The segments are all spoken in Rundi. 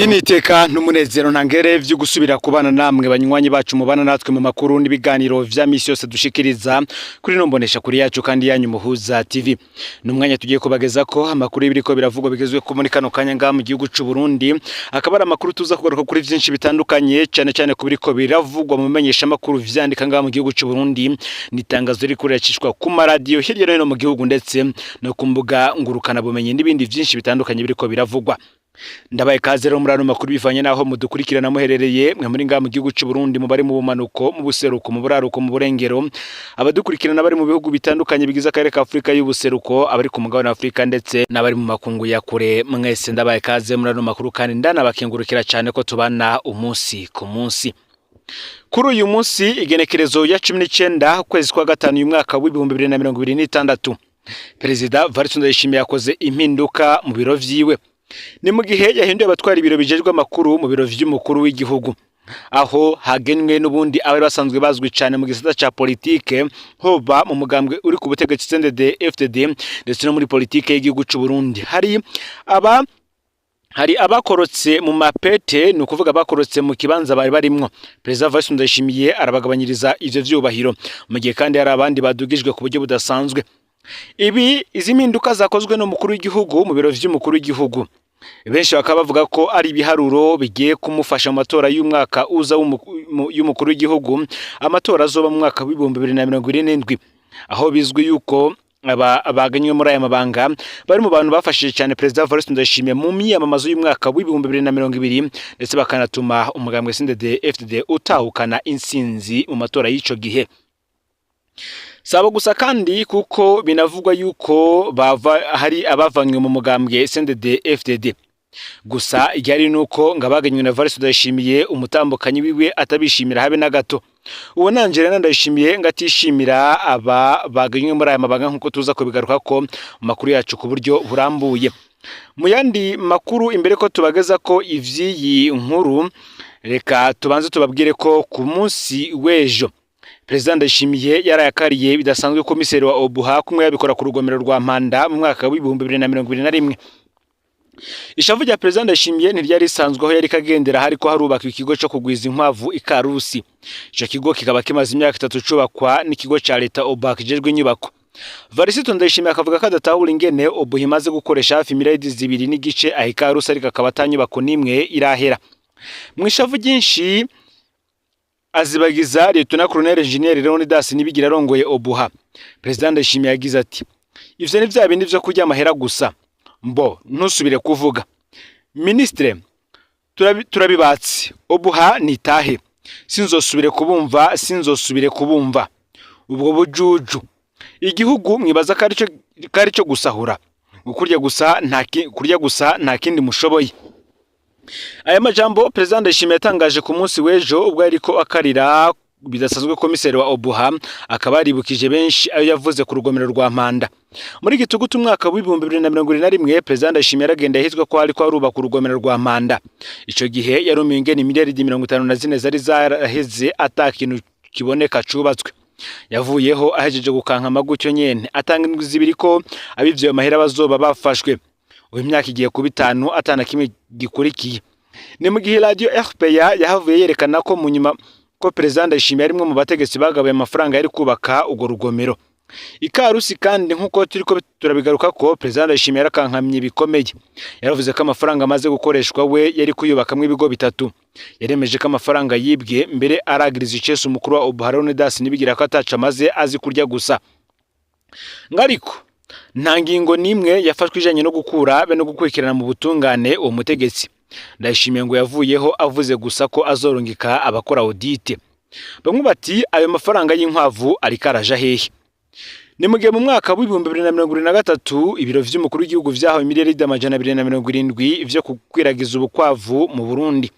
Initeka n'umunezero ntangere vyo gusubira kubana namwe banywanyi bacu mubana natwe mu makuru n'ibiganiro vya misi yose dushikiriza kuri no mbonesha kuri yacu kandi yanyu Muhuza TV. N'umwanya tugiye kubageza ko amakuru y'ibiriko biravugwa bigezwe ko muri kano kanya ngaha mu gihugu c'u Burundi, akaba ari amakuru tuza kugaruka kuri vyinshi bitandukanye, cyane cyane ku biriko biravugwa mu menyesha makuru vyandika ngaha mu gihugu c'u Burundi, n'itangazo riri kuracishwa ku maradiyo hirya no hino mu gihugu, ndetse no ku mbuga ngurukana bumenyi n'ibindi vyinshi bitandukanye biriko biravugwa. Ndabaye kaze rero muri ano makuru bivanye naho mudukurikirana muherereye, mwe muri ngaha mu gihugu c'u Burundi, mu bari mu bumanuko, mu buseruko, mu buraruko, mu burengero, abadukurikirana bari mu bihugu bitandukanye bigize akarere ka Afurika y'ubuseruko, abari ku mugabane wa Afurika, ndetse n'abari mu makungu ya kure, mwese ndabaye kaze muri ano makuru kandi ndanabakengurukira cyane ko tubana umunsi ku munsi. Kuri uyu munsi, igenekerezo ya 19 ukwezi kwa gatanu uyu mwaka w'2026, Perezida Evariste Ndayishimiye yakoze impinduka mu biro vyiwe. Ni mu gihe yahinduye abatwara ibiro bijejwe amakuru mu biro vy'umukuru w'igihugu, aho hagenwe n'ubundi abari basanzwe bazwi cyane mu gisata ca politike, hoba mu mugambwe uri ku butegetsi CNDD FDD, ndetse no muri politike y'igihugu c'u Burundi. Hari abakorotse mu mapete, ni ukuvuga bakorotse mu kibanza bari barimwo. Perezida Evariste Ndayishimiye arabagabanyiriza ivyo vyubahiro, mu gihe kandi hari abandi badugijwe ku buryo budasanzwe. Ibi izi mpinduka zakozwe n'umukuru w'igihugu mu biro vy'umukuru w'igihugu, benshi bakaba bavuga ko ari ibiharuro bigiye kumufasha mu matora y'umwaka uza y'umukuru w'igihugu, amatora azoba mu mwaka w'2027, aho bizwi yuko aba baganywe muri aya mabanga bari mu bantu bafashije cyane Perezida Evariste Ndayishimiye mu myiyamamazo y'umwaka w'2020, ndetse bakanatuma umugambwe CNDD FDD utahukana intsinzi mu matora y'ico gihe. Sabo gusa kandi, kuko binavugwa yuko bava hari abavanywe mu mugambwe CNDD FDD. Gusa igihari nuko ngo abaganywe na Evariste Ndayishimiye, umutambukanyi wiwe atabishimira habe na gato. Uwo Angelina Ndayishimiye ngo atishimira aba baganywe muri aya mabanga, nkuko tuza kubigaruka ko mu makuru yacu ku buryo burambuye. Mu yandi makuru, imbere ko tubageza ko ivy'iyi nkuru, reka tubanze tubabwire ko ku munsi w'ejo Perezida Ndayishimiye yarayakariye bidasanzwe komiseri wa Obuha, kumwe yabikora ku rugomero rwa Mpanda mu mwaka w'2021. Ishavu rya Perezida Ndayishimiye ntiryari risanzwe aho yari kagendera hariko harubakwa ikigo co kugwiza inkwavu i Karusi. Ico kigo kikaba kimaze imyaka 3 cubakwa n'ikigo ca leta Obuha kijejwe inyubako. Varisito Ndayishimiye akavuga ko adatahura ingene Obuha imaze gukoresha hafi miliyaridi 2.5 aho i Karusi, ariko akaba ata nyubako n'imwe irahera. Mu ishavu ryinshi azibagiza Lieutenant Colonel Engineer Leonidas Nibigira arongoye Obuha. Perezida Ndayishimiye yagize ati: "Ivyo ni vya bindi vyo kurya amahera gusa, mbo ntusubire kuvuga. Ministre, turabibatse, Obuha nitahe, sinzosubire kubumva, sinzosubire kubumva. Ubwo bujuju igihugu mwibaza ko ari cyo gusahura, kurya gusa, nta kurya gusa, nta kindi mushoboye." Aya majambo Perezida Ndayishimiye yatangaje ku munsi w'ejo ubwo yariko akarira bidasanzwe komiseri wa Obuha, akaba yaribukije benshi ayo yavuze ku rugomero rwa Mpanda. Muri gitugutu umwaka w'2021, Perezida Ndayishimiye yaragenda yahizwe ko hariko harubaka urugomero rwa Mpanda. Ico gihe yarumiye ingene miliyaridi 54 zari zaraheze ata kintu kiboneka cubatswe. Yavuyeho ahejeje gukankama gutyo nyene, atanga indwi 2 ko abivye ayo mahera bazoba bafashwe. Uyu myaka igiye kuba 5 atana kimwe gikurikiye. Ni mu gihe radio RPA yahavuye yerekana ko mu nyuma ko Perezida Ndayishimiye arimwe mu bategetsi bagabuye amafaranga yari kubaka urwo rugomero. Ikarusi kandi, nk'uko turiko turabigaruka ko Perezida Ndayishimiye yarakankamye bikomeye, yaravuze ko amafaranga amaze gukoreshwa we yari kuyubakamwo ibigo bitatu. Yaremeje ko amafaranga yibwe, mbere aragiriza icese umukuru wa Obuha Leonidas Nibigira ko ataco amaze, azi kurya gusa. Ngariko nta ngingo n'imwe yafashwe ijanye no gukura be no gukurikirana mu butungane uwo mutegetsi. Ndayishimiye ngo yavuyeho avuze gusa ko azorungika abakora audit. Bamwe bati: "Ayo mafaranga y'inkwavu ariko araja hehe?" Ni mu gihe mu mwaka w'2023 ibiro vy'umukuru w'igihugu vyahawe miliyaridi 270 vyo gukwiragiza ubukwavu mu Burundi.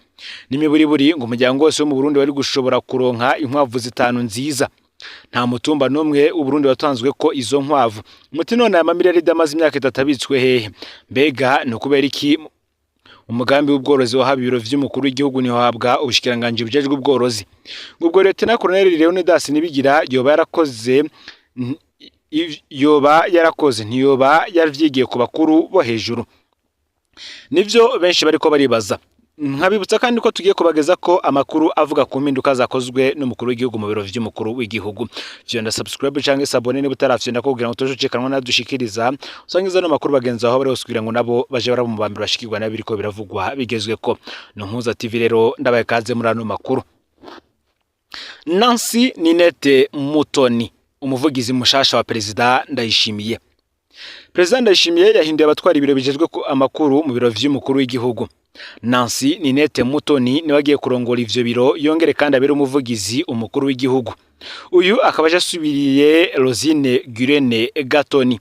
N'imiburiburi ngo umuryango wose wo mu Burundi wari gushobora kuronka inkwavu zitanu nziza. Nta mutumba n'umwe w'Uburundi watanzwe ko izo nkwavu. Muti: "None aya mamiliyaridi amaze imyaka 3 abitswe hehe?" Mbega ni ukubera iki umugambi w'ubworozi wahawe ibiro vy'umukuru w'igihugu ntiwahabwa ubushikiranganji bujejwe ubworozi? Ubwo Lieutenant Colonel Leonidas Nibigira yoba yarakoze ntiyoba yaravyigiye ku bakuru bo hejuru? Nivyo benshi bariko baribaza. Nkabibutsa kandi ko tugiye kubageza ko amakuru avuga ku mpinduka zakozwe n'umukuru w'igihugu mu biro vy'umukuru w'igihugu. Vyonda subscribe canke s'abonner niba utaravyonda, kugira ngo tujucikanwa nadushikiriza. Usangiza no makuru bagenzi aho bari hose, kugira ngo nabo baje baramubambira bashikirwa nabiriko biravugwa bigezweko. No Mpuza TV rero, ndabaye kaze muri ano makuru. Nancy Ninette Mutoni, umuvugizi mushasha wa Perezida Ndayishimiye. Perezida Ndayishimiye yahinduye abatwara ibiro bijejwe amakuru mu biro vy'umukuru w'igihugu. Nancy Ninette Mutoni niwe agiye kurongora ivyo biro, yongere kandi abere umuvugizi umukuru w'igihugu. Uyu akaba aje asubiriye Rosine Gurene Gatoni.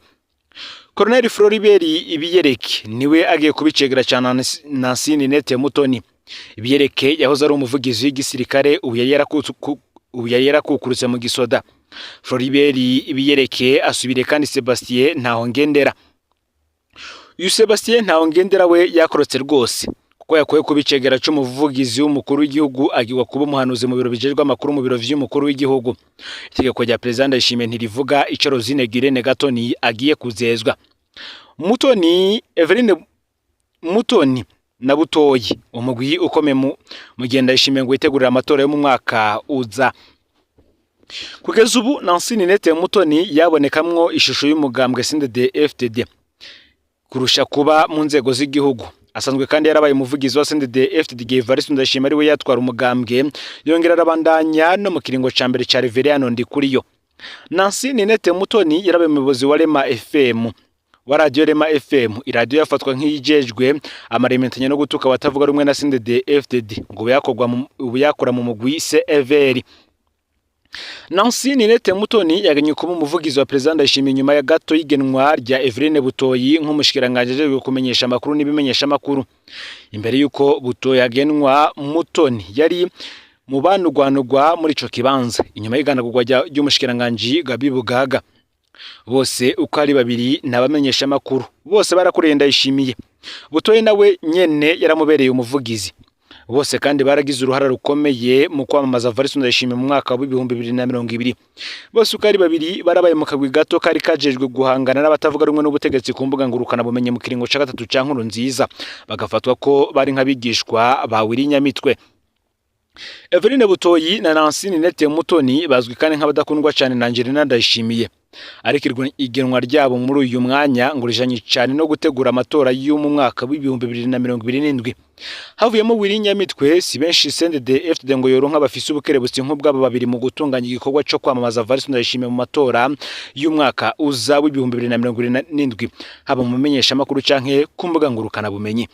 Colonel Floribert Ibiyereke niwe agiye kubicegera ca Nancy Ninette Mutoni. Ibiyereke yahoze ari umuvugizi w'igisirikare, ubu yari yarakukurutse mu gisoda. Floribert Ibiyereke asubiriye kandi Sebastien Ntahongendera. Uyu Sebastien Ntahongendera we yakorotse rwose, kuko yakuye kubicegera c'umuvugizi w'umukuru w'igihugu, agirwa kuba umuhanuzi mu biro bijejwe amakuru mu biro vy'umukuru w'igihugu. Itegeko rya Perezida Ndayishimiye ntirivuga ico Rosine Girene Gatoni agiye kuzezwa. Mutoni Eveline Mutoni na Butoyi, umugwi ukomeye mu gihe Ndayishimiye ngo yitegurira amatora yo mu mwaka uza. Kugeza ubu Nancy Ninette Mutoni yabonekamwo ishusho y'umugambwe CNDD FDD kurusha kuba mu nzego z'igihugu. Asanzwe kandi yarabaye umuvugizi wa CNDD FDD igihe Evariste Ndayishimiye ari we yatwara umugambwe, yongera arabandanya no mu kiringo ca mbere ca Reverien Ndikuriyo. Nancy Ninette Mutoni yarabaye umuyobozi wa Rema FM, wa radio Rema FM, iradiyo yafatwa nk'iyijejwe amarementanya no gutuka abatavuga rumwe na CNDD FDD, ngo ubu yakora mu mugwi CVR. Nancy Ninette Mutoni yagennye kuba umuvugizi wa Perezida Ndayishimiye nyuma ya gato y'igenwa rya Eveline Butoyi nk'umushikiranganji ajejwe kumenyesha amakuru n'ibimenyesha amakuru. Imbere y'uko Butoyi agenwa, Mutoni yari mu banugwanugwa muri ico kibanza inyuma y'iganagurwa ry'umushikiranganji Gabi Bugaga. Bose uko ari babiri ni abamenyesha amakuru, bose barakoreye Ndayishimiye. Butoyi nawe nyene yaramubereye umuvugizi. Bose kandi baragize uruhara rukomeye mu kwamamaza Evariste Ndayishimiye mu mwaka w'2020. Bose uko ari babiri barabaye mu kagwi gato kari kajejwe guhangana n'abatavuga rumwe n'ubutegetsi ku mbuga ngurukana bumenyi mu kiringo ca gatatu ca Nkurunziza, bagafatwa ko bari nk'abigishwa ba Willy Nyamitwe. Eveline Butoyi na Nancy Ninette Mutoni bazwi kandi nk'abadakundwa cyane na Angelina Ndayishimiye, ariko igenwa ryabo muri uyu mwanya ngo rijanye cyane no gutegura amatora yo mu mwaka w'2027. Havuyemo Willy Nyamitwe, si benshi CNDD FDD ngo yoronka bafise ubukerebutsi nk'ubw'aba babiri mu gutunganya igikorwa co kwamamaza Evariste Ndayishimiye mu matora y'umwaka uza w'2027, haba mu menyeshamakuru canke ku mbuga ngurukana bumenyi.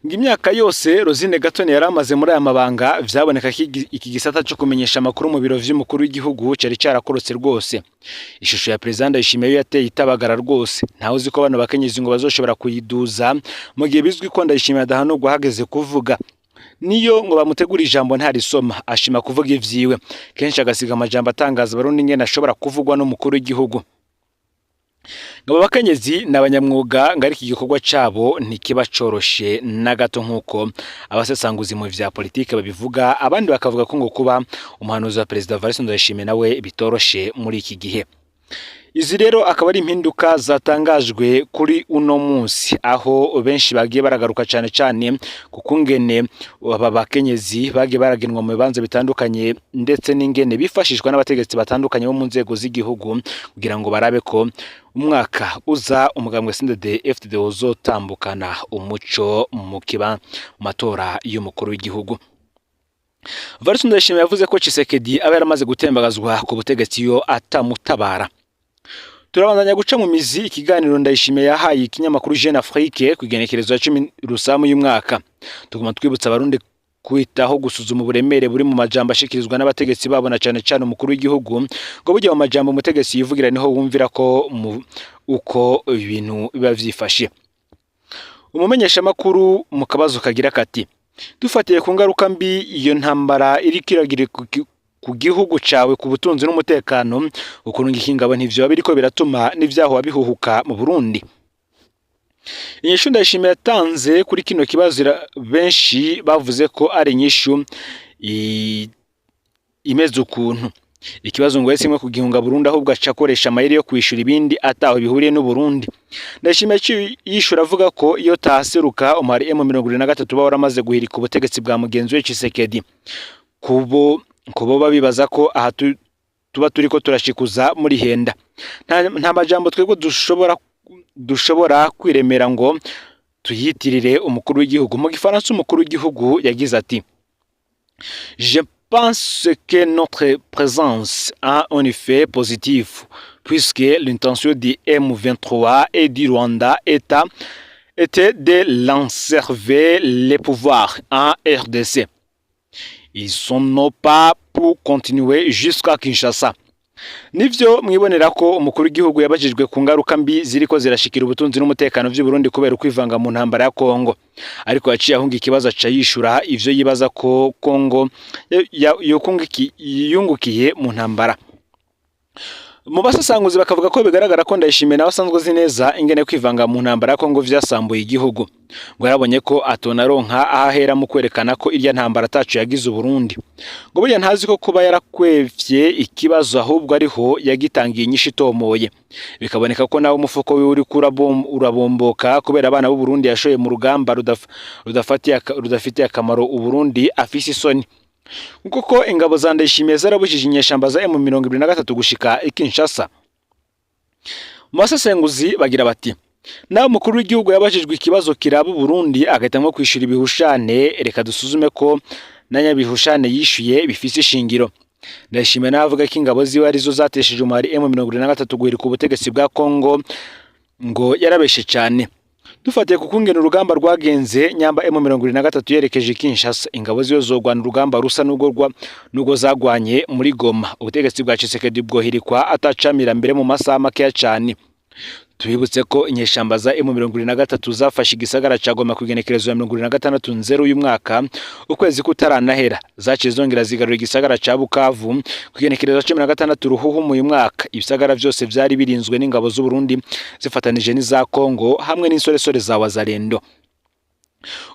Ngo imyaka yose Rosine Gatoni yari amaze muri aya mabanga, vyaboneka ko iki gisata co kumenyesha amakuru mu biro vy'umukuru w'igihugu cari carakorotse rwose. Ishusho ya Perezida Ndayishimiye yo yateye itabagara rwose. Ntawe uzi ko bano bakenyezi ngo bazoshobora kuyiduza mu gihe bizwi ko Ndayishimiye adahanurwa hageze kuvuga. Niyo ngo bamutegura ijambo ntarisoma, ashima kuvuga ivyiwe, kenshi agasiga amajambo atangaza Abarundi ingene ashobora kuvugwa n'umukuru w'igihugu. Ngo abo bakenyezi ni abanyamwuga, ngo ariko igikorwa cabo ntikiba coroshe na gato, nk'uko abasesanguzi mu vya politike babivuga. Abandi bakavuga ko ngo kuba umuhanuzi wa Perezida Evariste Ndayishimiye nawe bitoroshe muri iki gihe. Izi rero akaba ari impinduka zatangajwe kuri uno munsi, aho benshi bagiye baragaruka cyane cyane ku kungene aba bakenyezi bagiye baragenwa mu bibanza bitandukanye, ndetse n'ingene bifashishwa n'abategetsi batandukanye bo mu nzego z'igihugu, kugira ngo barabe ko umwaka uza umugambwe CNDD FDD uzotambukana umuco mu kiba mu matora y'umukuru w'igihugu. Evariste Ndayishimiye yavuze ko Tshisekedi aba yaramaze gutembagazwa ku butegetsi iyo atamutabara. Turabandanya guca mu mizi ikiganiro Ndayishimiye yahaye ikinyamakuru Jeune Afrique ku igenekerezo ya 10 Rusamu y'umwaka. Tuguma twibutsa Abarundi kwitaho gusuzuma uburemere buri mu majambo ashikirizwa n'abategetsi babo, na cane cane umukuru w'igihugu. Ngo burya mu majambo umutegetsi yivugira niho wumvira ko uko ibintu biba vyifashe. Umumenyeshamakuru mu kabazo kagira kati: "Dufatiye ku ngaruka mbi iyo ntambara iriko iragira ku gihugu cawe, ku butunzi n'umutekano, ukurungika ingabo ntivyoba biriko biratuma n'ivyahoba bihuhuka mu Burundi?" Inyishu Ndayishimiye yatanze kuri kino kibazo, benshi bavuze ko ari inyishu imeze ukuntu. Ikibazo ngo yahisemwo kugihunga burundu, ahubwo aca akoresha amayeri yo kwishura ibindi ataho bihuriye n'Uburundi. Ndayishimiye yaciye yishura avuga ko iyo tahaseruka umuhari M23 uba waramaze guhirika ubutegetsi bwa mugenzi we Tshisekedi. Kubo babibaza ko aha tuba turiko turashikuza muri henda, nta majambo twebwe dushobora kwiremera ngo tuyitirire umukuru w'igihugu. Mu gifaransa umukuru w'igihugu yagize ati: "Je pense que notre présence a un effet positif puisque l'intention du M23 et du Rwanda était de conserver le pouvoir en RDC. Ils sont pas pour continuer jusqu'à Kinshasa." Nivyo mwibonera ko umukuru w'igihugu yabajijwe ku ngaruka mbi ziriko zirashikira ubutunzi n'umutekano vy'u Burundi kubera ukwivanga mu ntambara ya Kongo, ariko yaciye ahunga ikibazo, aca yishura ivyo yibaza ko Kongo yungukiye mu ntambara. Mu basasanguzi bakavuga ko bigaragara ko Ndayishimiye nawe asanzwe azi neza ingene kwivanga mu ntambara ya Kongo vyasambuye igihugu. Ngo yarabonye ko atonaronka aho ahera mu kwerekana ko irya ntambara atacu yagize Uburundi. Ngo burya ntazi ko kuba yarakwevye ikibazo ahubwo ariho yagitangiye inyishu itomoye, bikaboneka ko nawe umufuko wiwe uriko urabomboka kubera abana b'u Burundi yashoye mu rugamba rudafitiye akamaro Uburundi, afise isoni kuko ingabo za Ndayishimiye zarabujije inyeshamba za M23 gushika i Kinshasa. Mu basesenguzi bagira bati: nawe umukuru w'igihugu yabajijwe ikibazo kiraba Uburundi agahitamwo kwishura ibihushane, reka dusuzume ko na nyabihushane yishuye bifise ishingiro. Ndayishimiye nawe avuga ko ingabo ziwe arizo zatesheje umuhari M23 guhirika ubutegetsi bwa Kongo, ngo yarabeshe cyane. Dufatiye ku kungena urugamba rwagenze, nyamba M23 yerekeje Kinshasa, ingabo ziwe zogwana urugamba rusa n'ubwo zagwanye muri Goma, ubutegetsi bwa Tshisekedi bwohirikwa atacamira mbere mu masaha makeya cyane. Tubibutse ko inyeshamba za M23 zafashe igisagara ca Goma ku igenekerezo ya 26 Nzero uyu mwaka, ukwezi kutaranahera. Zaciye zongera zigarura igisagara ca Bukavu ku igenekerezo ya 16 Ruhuhu uyu mwaka. Ibisagara vyose vyari birinzwe n'ingabo z'u Burundi zifatanije n'iza Kongo hamwe n'insoresore za Wazalendo.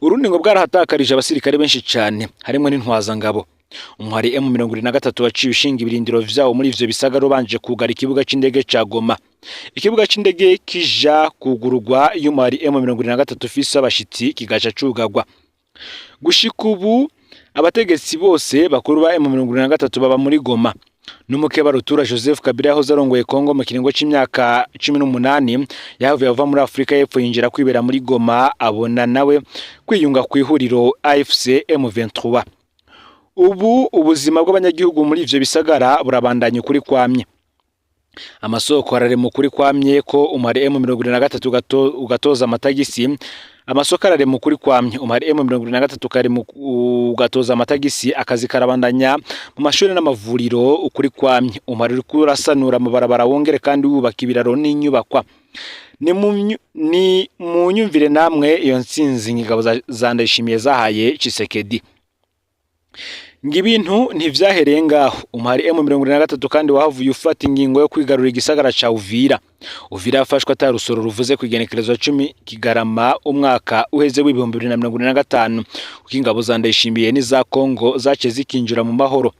Urundi ngo bwarahatakarije abasirikare benshi cyane, harimo n'intwazangabo. Umuhari M23 waciye ushinga ibirindiro vyawo muri ivyo bisagara ubanje kugara ikibuga c'indege ca Goma. Ikibuga c'indege kija kugururwa iyo umuhari M23 ufise abashitsi, kigaca cugagwa. Gushika ubu abategetsi bose bakuru ba M23 baba muri Goma. N'umukeba rutura Joseph Kabila yahoze arongoye Kongo mu kiringo c'imyaka 18 yahavuye ava muri Afurika y'Epfo yinjira kwibera muri Goma, abona nawe kwiyunga ku ihuriro AFC M23. Ubu ubuzima bw'abanyagihugu muri ivyo bisagara burabandanya ukuri kwamye. Amasoko ararema ukuri kwamye ko umuhari M23 ugatoza amatagisi. Amasoko ararema ukuri kwamye, umuhari M23 karema ugatoza amatagisi. Akazi karabandanya mu mashuri n'amavuriro ukuri kwamye. Umuhari uriko urasanura amabarabara, wongere kandi wubaka ibiraro n'inyubakwa. Ni mu nyumvire namwe iyo ntsinzi ingabo za Ndayishimiye zahaye Tshisekedi. Ngo ibintu ntivyahereye ngaho. Umuhari M23 kandi wahavuye ufata ingingo yo kwigarurira igisagara ca Uvira. Uvira yafashwe ata rusoro ruvuze ku igenekerezo 10 Kigarama umwaka uheze w'2025, kuko ingabo za Ndayishimiye n'iza Kongo zaciye zikinjira mu mahoro.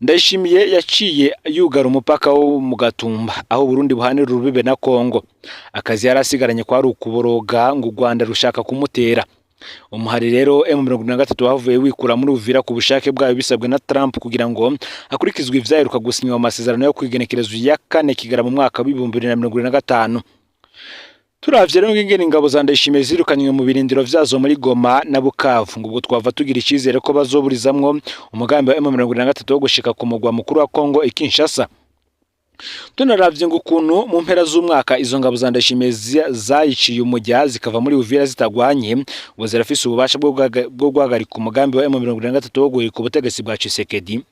Ndayishimiye yaciye yugara umupaka wo mu Gatumba, aho Burundi buhanira urubibe na Kongo. Akazi yari asigaranye kwari ukuboroga ngo u Rwanda rushaka kumutera. Umuhari rero M23 wavuye wikura muri Uvira ku bushake bwayo, bisabwe na Trump kugira ngo hakurikizwe ivyaheruka gusinywa mu masezerano yo kwigenekerezo ya 4 Kigarama mu mwaka w'2025. Turavye rero ingene ingabo za Ndayishimiye zirukanywe mu birindiro vyazo muri Goma na Bukavu, ngo ubwo twava tugira icizere ko bazoburizamwo umugambi wa M23 wo gushika ku mugwa mukuru wa Kongo i Kinshasa? Tunaravye ngo ukuntu mu mpera z'umwaka izo ngabo za Ndayishimiye zayiciye umujya zikava muri Uvira zitagwanye, ngo zirafise ububasha bwo guhagarika umugambi wa M23 wo guhirika ubutegetsi bwa Tshisekedi?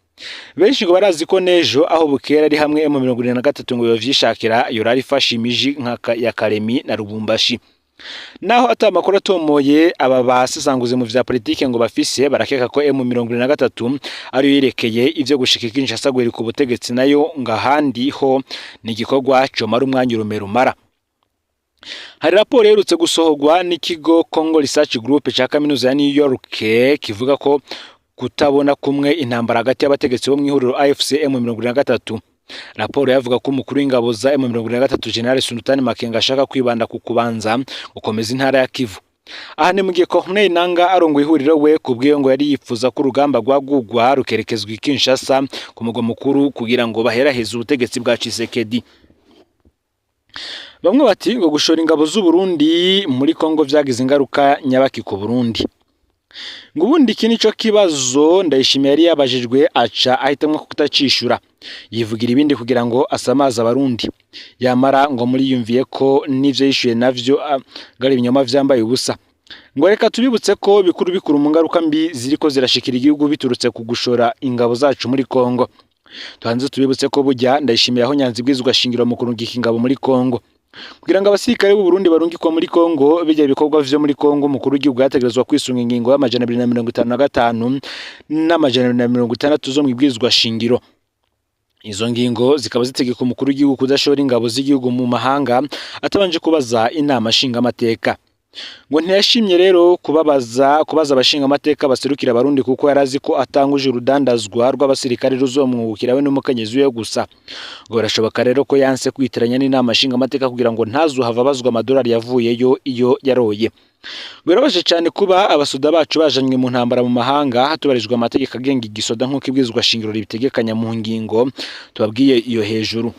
Benshi ngo barazi ko nejo aho bukera ari hamwe M23 ngo yovyishakira, yorari ifashe imiji nka ya Kalemi na Lubumbashi. Naho ata makuru atomoye aba basesanguze mu vya politike ngo bafise, barakeka ko M23 ariyo yerekeye ivyo gushika Kinshasa guhirika ubutegetsi, nayo ngahandi ho ni igikorwa comara umwanya urume rumara. Hari raporo iherutse gusohorwa n'ikigo Congo Research Group ca kaminuza ya New York kivuga ko Kutabona kumwe intambara hagati y'abategetsi bo mu ihuriro AFC M23. Raporo yavuga ko umukuru w'ingabo za M23, General Sultani Makenga, ashaka kwibanda ku kubanza gukomeza intara ya Kivu. Aha ni mu gihe Corneille Nanga arongoye ihuriro we kubw'iyo ngo yari yifuza ko urugamba rwagugwa rukerekezwa i Kinshasa, ku mugwa mukuru, kugira ngo baheraheze ubutegetsi bwa Tshisekedi. Bamwe bati ngo gushora ingabo z'u Burundi muri Kongo vyagize ingaruka nyabaki ku Burundi? Ngo ubundi iki nico kibazo Ndayishimiye yari yabajijwe, aca ahitamwo kutacishura, yivugira ibindi kugira ngo asamaze Abarundi. Yamara ngo muriyumviye ko n'ivyo yishuye navyo ari ibinyoma vyambaye ubusa. Ngo reka tubibutse ko bikuru bikuru mu ngaruka mbi ziriko zirashikira igihugu biturutse ku gushora ingabo zacu muri Kongo. Tubanze tubibutse ko burya Ndayishimiye aho nyanza ibwirizwa shingiro mu kurungika ingabo muri Kongo. Kugira ngo abasirikare b'u Burundi barungikwa muri Kongo bijya ibikorwa vyo muri Kongo, umukuru w'igihugu yategerezwa kwisunga ingingo y'255 n'260 zo mu ibwirizwa shingiro. Izo ngingo zikaba zitegeka umukuru w'igihugu kudashora ingabo z'igihugu mu mahanga atabanje kubaza Inama Nshingamateka. Ngo ntiyashimye rero kubaza abashingamateka baserukira Abarundi, kuko yari azi ko atanguje urudandazwa rw'abasirikare ruzomwungukira we n'umukenyezi we gusa. Ngo birashoboka rero ko yanse kwitiranya n'Inama Nshingamateka kugira ngo ntazuhava abazwa amadolari yavuyeyo iyo yaroye. Birababaje cyane kuba abasoda bacu bajanywe mu ntambara mu mahanga hatubarijwe amategeko agenga igisoda, nk'uko ibwirizwa shingiro ribitegekanya mu ngingo tubabwiye iyo hejuru.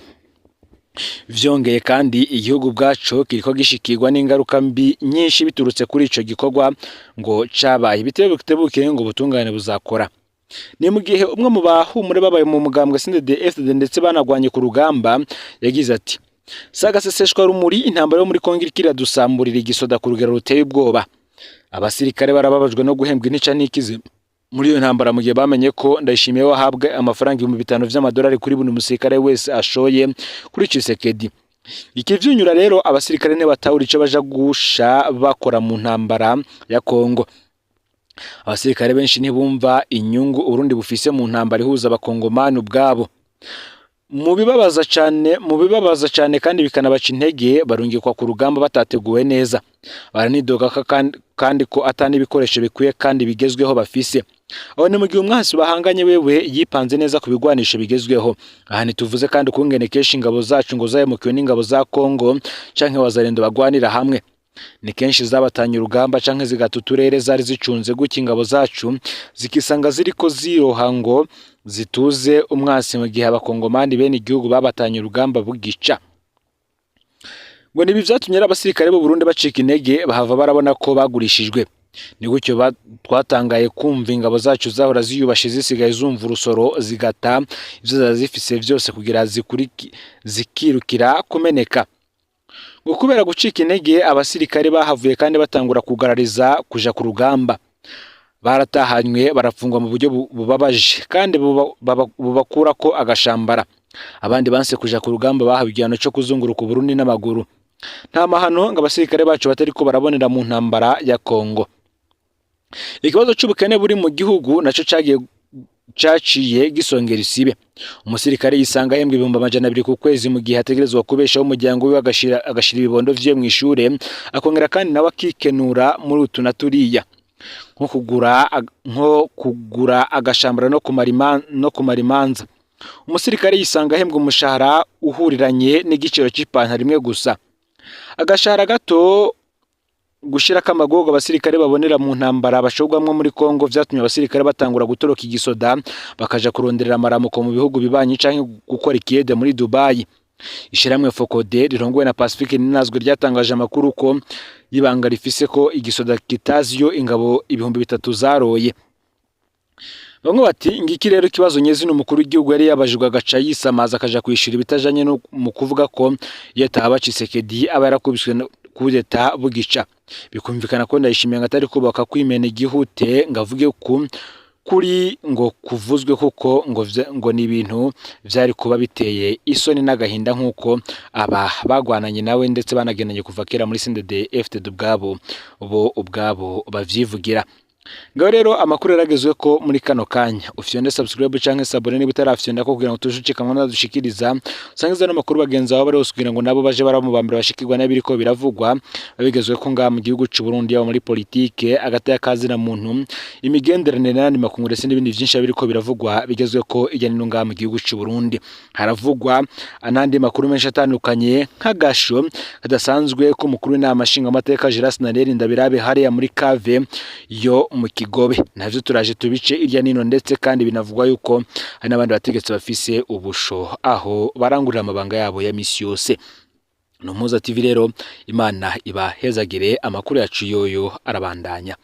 Vyongeye kandi, igihugu ubwaco kiriko gishikirwa n'ingaruka mbi nyinshi biturutse kuri ico gikorwa ngo cabaye bitebuke, ngo ubutungane buzakora. Ni mu gihe umwe mu bahumure babaye mu mugambwe CNDD-FDD ndetse banagwanye ku rugamba yagize ati: "Sagaseseshwa rumuri, intambara yo muri Kongo iriko iradusamburira igisoda ku rugero ruteye ubwoba. Abasirikare barababajwe no guhembwa intica ntikize muri iyo ntambara, mu gihe bamenye ko Ndayishimiye we ahabwa amafaranga 5000 vy'amadolari kuri buri musirikare wese ashoye kuri Tshisekedi. Ikivyunyura rero, abasirikare ntibatahura ico baja gusha bakora mu ntambara ya Kongo. Abasirikare benshi ntibumva inyungu Uburundi bufise mu ntambara ihuza Abakongomani ubwabo. Mu bibabaza cane kandi bikanabaca intege, barungikwa ku rugamba batateguwe neza. Baranidoga kandi ko ata n'ibikoresho bikwiye kandi bigezweho bafise. Aho ni mu gihe umwansi bahanganye wewe yipanze neza ku bigwanisho bigezweho. Aha ntituvuze kandi ukungene kenshi ingabo zacu ngo zahemukiwe n'ingabo za Kongo canke Wazalendo bagwanira hamwe. Ni kenshi zabatanye urugamba canke zigata uturere zari zicunze, gutya ingabo zacu zikisanga ziriko ziroha ngo zituze umwasi, mu gihe Abakongomani bene igihugu babatanye urugamba bugica." Ngo nibi vyatumye rero abasirikare b'u Burundi bacika intege, bahava barabona ko bagurishijwe. Ni gutyo twatangaye kumva ingabo zacu zahora ziyubashe zisigaye zumva urusoro, zigata ivyo zari zifise vyose kugira zikirukira kumeneka. Ngo kubera gucika intege, abasirikare bahavuye kandi batangura kugarariza kuja ku rugamba. Baratahanywe, barafungwa mu buryo bubabaje kandi bubakurako agashambara. Abandi banse kuja ku rugamba bahawe igihano co kuzunguruka Uburundi n'amaguru. Nta mahano ngo abasirikare bacu batariko barabonera mu ntambara ya Kongo. Ikibazo c'ubukene buri mu gihugu naco cagiye caciye gisongera isibe. Umusirikare yisanga ahembwa 200,000 ku kwezi, mu gihe ategerezwa kubeshaho umuryango wiwe, agashira ibibondo vyiwe mw'ishure, akongera kandi nawe akikenura muri utu na turiya, nko kugura agashambara no kumara imanza. Umusirikare yisanga ahembwa umushahara uhuriranye n'igiciro c'ipantaro imwe gusa. Agashahara gato gushirako amagogo abasirikare babonera mu ntambara bashorwamwo muri Kongo vyatumye abasirikare batangura gutoroka igisoda, bakaja kuronderera amaramuko mu bihugu bibanyi canke gukora ikiyede muri Dubai. Ishirahamwe FOCODE rirongowe na Pacifique Ninazwe ryatangaje amakuru ko y'ibanga rifise ko igisoda kitazi iyo ingabo 3000 zaroye. Bamwe bati ngiki rero ikibazo nyezina umukuru w'igihugu yari yabajijwe, agaca yisamaza akaja kwishura ibitajanye no mu kuvuga ko iyo ataba Tshisekedi aba yarakubiswe kudeta bugica. Bikumvikana ko Ndayishimiye ngo atari kubaka kwimena igihute ngo avuge ku kuri ngo kuvuzwe, kuko ngo ni ibintu vyari kuba biteye isoni n'agahinda, nk'uko aba bagwananye nawe ndetse banagendanye kuva kera muri CNDD FDD ubwabo bo ubwabo bavyivugira. Ngaho rero amakuru yaragezwe ko muri kano kanya, ufyonde subscribe canke s'abonner niba utarafyonda ko, kugira ngo tujucikanwa nadushikiriza. Usangiza n'amakuru bagenzi bawe bari hose, kugira ngo nabo baje baramubambira bashikirwa n'ibiriko biravugwa babigezwe ko ngaha mu gihugu c'u Burundi, yaba muri politike, agateka kazina muntu, imigenderanire n'ayandi makungu, ndetse n'ibindi vyinshi biriko biravugwa bigezwe ko irya nino ngaha mu gihugu c'u Burundi. Haravugwa anandi makuru menshi atandukanye, nk'agasho kadasanzwe k'umukuru w'inama nshingamateka Gérard Daniel Ndabirabe hariya muri cave yo mu Kigobe. Navyo turaje tubice irya nino, ndetse kandi binavugwa yuko hari n'abandi bategetsi bafise ubusho aho barangurira amabanga yabo ya misi yose. Ni Umuhuza TV rero, Imana ibahezagire. Amakuru yacu yoyo arabandanya.